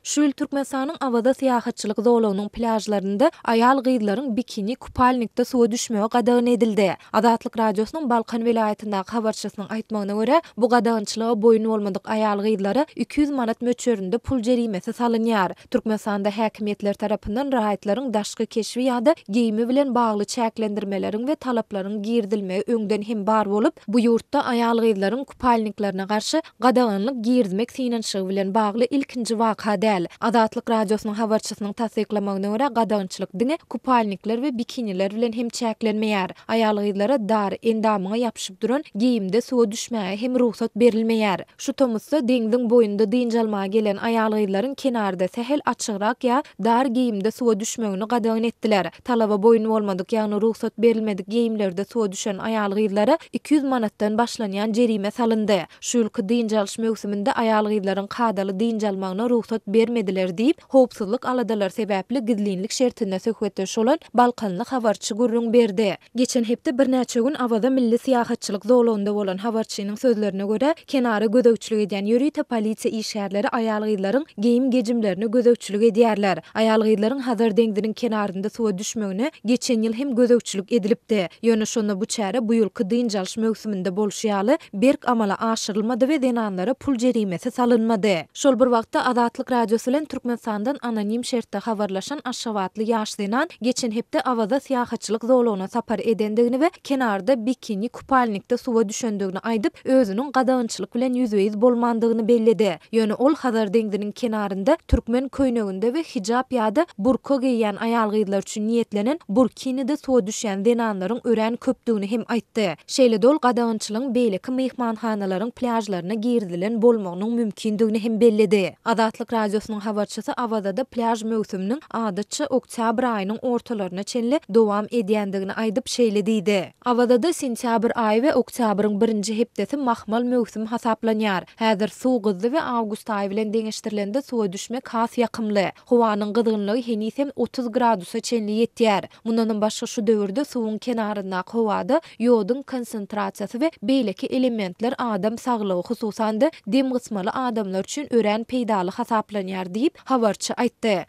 Şu ýyl Türkmenistanyň Awaza syýahatçylyk zolagynyň plýažlarynda aýal-gyzlaryň bikini kupalnikde suwa düşmegi gadagan edildi. Azatlyk Radiosynyň Balkan welaýatyndaky habarçysynyň aýtmagyna görä, bu gadagançylyga boýun bolmadyk aýal-gyzlara 200 manat möçberinde pul jerimesi salynýar. Türkmenistanda häkimiýetler tarapyndan raýatlaryň daşky keşbi ýa-da geýimi bilen bagly çäklendirmeleriň we talaplaryň girizilmegi öňden hem bar bolup, bu ýurtda aýal-gyzlaryň kupalniklerine garşy gadaganlyk girizmek synanyşygy bilen bagly ilkinji waka däl. Azatlyk Radiosynyň habarçysynyň tassyklamagyna görä, gadagançylyk diňe kupalnikler we bikiniler bilen hem çäklenmeýär. Aýal-gyzlara dar, endamyňa ýapyşyp duran geýimde suwa düşmäge hem rugsat berilmeýär. Şu tomusda deňziň boýunda dynç almaga gelen aýal-gyzlaryň kenarda sähel açygrak ýa dar geýimde suwa düşmegini gadagan etdiler. Talaba boýun bolmadyk, ýagny rugsat berilmedik geýimlerde suwa düşen aýal-gyzlara 200 manatdan başlanýan jerime salyndy. Şu ýylky dynç alyş möwsüminde aýal-gyzlaryň kadaly dynç almagyna rugsat bermediler diýip, howpsuzlyk aladalary sebäpli gizlinlik şertinde söhbetdeş bolan balkanly habarçy gürrüň berdi. Geçen hepde birnäçe gün Awaza milli syýahatçylyk zolagynda bolan habarçynyň sözlerine görä, kenara gözegçilik edýän ýörite polisiýa işgärleri aýal-gyzlaryň geýim-gejimlerine gözegçilik edýärler. Aýal-gyzlaryň Hazar deňziniň kenarynda suwa düşmegine geçen ýyl hem gözegçilik edilipdi. Ýöne şonda bu çäre bu ýylky dynç alyş möwsüminde bolşy ýaly, berk amala aşyrylmady we zenanlara pul jerimesi salynmady. Şol bir wagtda, Azatlyk Radiosy bilen Türkmenistandan anonim şertde habarlaşan aşgabatly ýaş zenan geçen hepde Awaza syýahatçylyk zolagyna sapar edendigini we kenarda bikini kupalnikde suwa düşendigini aýdyp, özüniň gadagançylyk bilen ýüzbe-ýüz bolmandygyny belledi. Ýöne ol Hazar deňziniň kenarynda türkmen köýneginde we hijap ýa-da burka geýýän aýal-gyzlar üçin niýetlenen burkinide suwa düşýän zenanlaryň örän köpdügini hem aýtdy. Şeýle-de ol gadagançylygyň beýleki myhmanhanalaryň plýažlaryna girizilen bolmagynyň mümkindigini hem belledi. Azatlyk Radiosynyň habarçysy Awazada plýaž möwsüminiň adatça oktýabr aýynyň ortalaryna çenli dowam edýändigini aýdyp, şeýle diýdi. Awazada sentýabr aýy we oktýabryň birinji hepdesi mahmal möwsüm hasaplanýar. Häzir suw gyzdy we awgust aýy bilen deňeşdirilende suwa düşmek has ýakymly. Howanyň gyzgynlygy heniz hem 30 gradusa çenli ýetýär. Mundanam başga şu döwürde suwuň kenaryndaky howada ýoduň konsentrasiýasy we beýleki elementler adam saglygy, hususan-da, dem gysmaly adamlar üçin örän peýdaly hasaplanýar diýip, habarçy aýtdy.